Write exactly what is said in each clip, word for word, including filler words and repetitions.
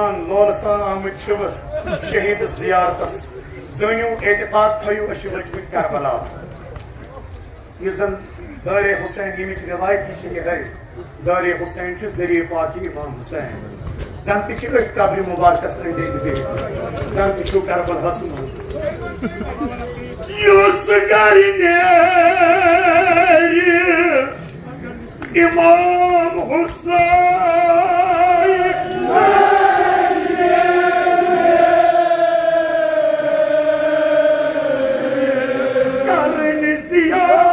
لولہٕ سان آمٕتۍ چھِو شہیٖد زیارتس۔ زٲنِو، اعتقاد تھٲیِو، أسۍ چھِ ؤتھۍ مٕتۍ کربلا۔ یُس زن دارِ حسین، ییٚمِچ رِوایتی چھِ یِہے، دارِ حسین چھُ ذریعہ پاکِ امام حسین۔ زن تہِ چھِ أتھۍ قبرِ مبارکس أنٛدۍ أنٛدۍ بِہِتھ، زن تہِ چھُو کربلاہس منٛز۔ یُس گرِ نیرِ امام حسین کرنہِ زیارت۔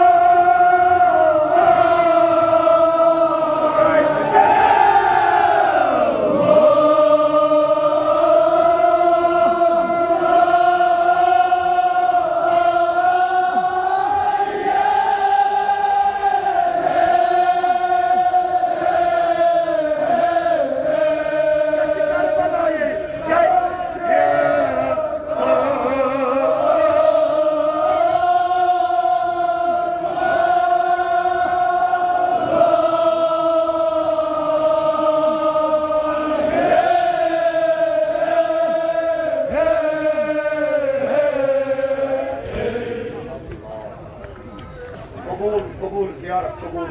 قبول، قبول، زیارت قبول۔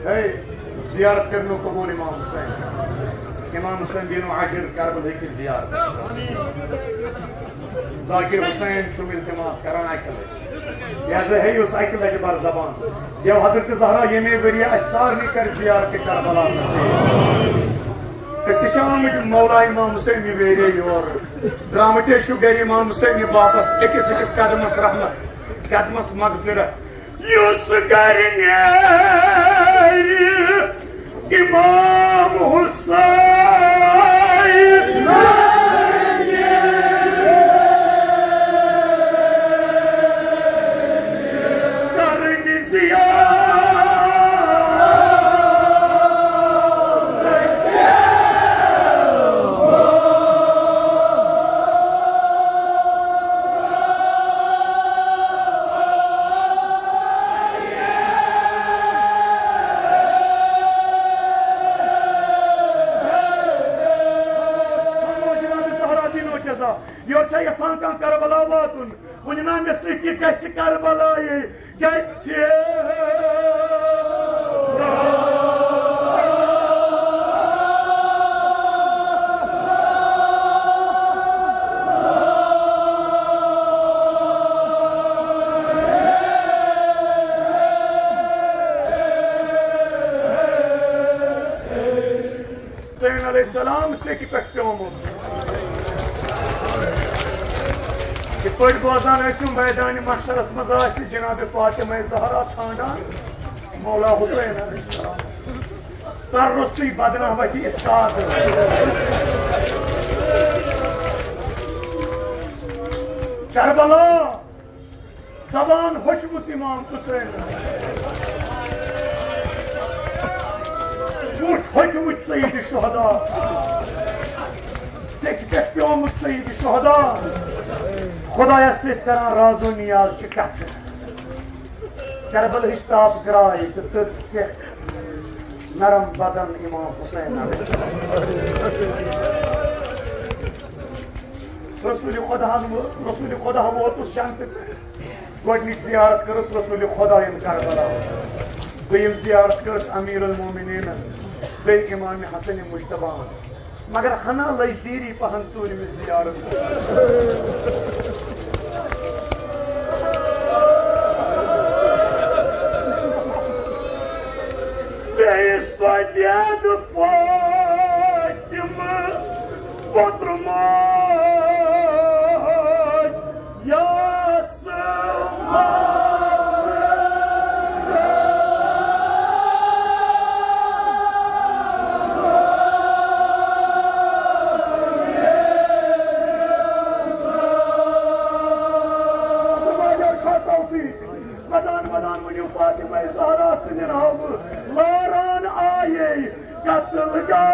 ہے، زیارت کرنو قبول امام حسین۔ امام حسین دینو اجر کربلہٕ کِس زیارتس۔ ذاکر حسین چھُم التماس کران اکہِ لٹہِ۔ یہِ ہسا ہے یُس اکہِ لٹہِ بر زبان دیو حضرت زہرا ییٚمے ؤریہِ اسہِ سارنٕے کرِ زیارت کربلا نصیب۔ أسۍ تہِ چھِ آمٕتۍ مولا امام حسین یہِ ویرے یور۔ درٛامٕتۍ چھُ گرِ امام حسین باپتھ أکِس أکِس قدمس رحمت، قدمس مغفرت۔ یُس گرِ نیرِ امام حسین کرنہِ زیارت۔ یورٕ چھا یژھان کانٛہہ کربلا واتُن؟ ؤنِو نا مےٚ سۭتۍ، یہِ گژھِ کربلایہِ، گژھِ۔ حسین علیہ السلام سیٚکہِ پٮ۪ٹھ پیومُت۔ یِتھ پٲٹھۍ بوزان ٲسِو، میدانِ محشرس منٛز آسہِ جناب فاطمہ زہرا ژھانڈان مولا حسین علیہ السلام۔ سر روٚستُے بدنہ وتھِ استاد۔ کربلا۔ زبان ہوٚچھمٕژ امام حسینس، بُتھ ہوٚکھمٕتۍ سید شہداس، سیٚکہِ پٮ۪ٹھ پیومُت سید شہدا، خدایس سۭتۍ کران راز و نیاز چہِ کتھٕ۔ کربلہٕچ تاپ گراے تہٕ تٔژ سیٚکھ نرم بدن امام حسین علیہ السلام۔ رسول خدا، رسول خدا ووتُس جنتہٕ پٮ۪ٹھ۔ گۄڈٕنِچ زیارت کٔرٕس رسول خدایَن کربلا۔ دوٚیِم زیارت کٔرٕس امیر المومنین، بیٚیہِ امام حسن مجتبیٰ۔ مگر ہنا لٔج دیٖری پہن ژوٗرِمِس زیارت۔ بیٚیہِ سۄ دید فاطمہ پوتُر ماج یس ودان ودان ؤنِو فاطمہ زہرا سٕنٛدِ ناوٕ لاران آیے قتل گاہ۔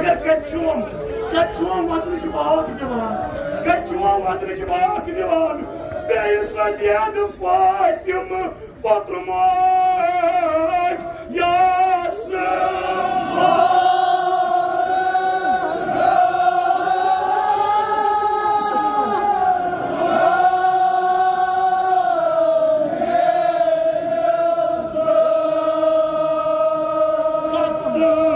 کتہِ چھُم، کتہِ چھُم وطنٕچ باکھ دِوان، کتہِ چھُم وطنٕچ باکھ دِوان؟ بیٚیہِ سۄ دید فاطمہٕ پۄترٕ ماج یس شکریہ۔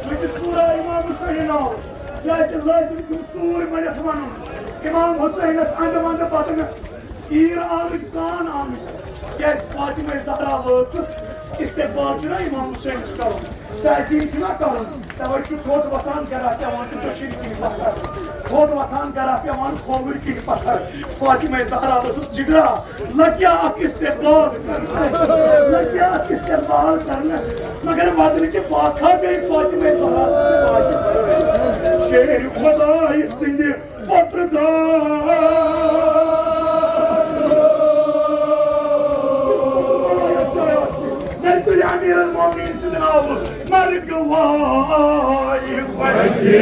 مےٚ چھُ سورہ امام حسین ناو، کیازِ لٲزم چھُم سورۍ ؤنِتھ وَنُن۔ امام حسینس اندٕ ونٛدٕ پتہٕ مےٚ تیٖر آمٕتۍ، کان آمٕتۍ، کیازِ فاطمہ زہرا وٲژٕس۔ استقبال چھُنہ امام حسینس کرُن، تعظیم چھُنہ کرُن۔ توے چھُ تھوٚد وۄتھان گرا پٮ۪وان چھُ دٔچھِنۍ کِنۍ پتھر، تھوٚد وۄتھان گرا پٮ۪وان کھووٕرۍ کِنۍ پتھر۔ فاطمہ زہرا ؤژھٕس جگرا، لگیا اکھ استقبال کرنس، لگیا اکھ استقبال کرنس، مگر ودنہٕ کہِ پاتھا گٔے فاطمہ زہرا سٕنٛزِ پاکہِ پھرٲے۔ شیر خدایہِ سٕنٛدِ پتہٕ دار۔ مےٚ تُلہِ امیر المومنین سٕنٛدِ ناوٕ مرگ وایہِ وتہِ۔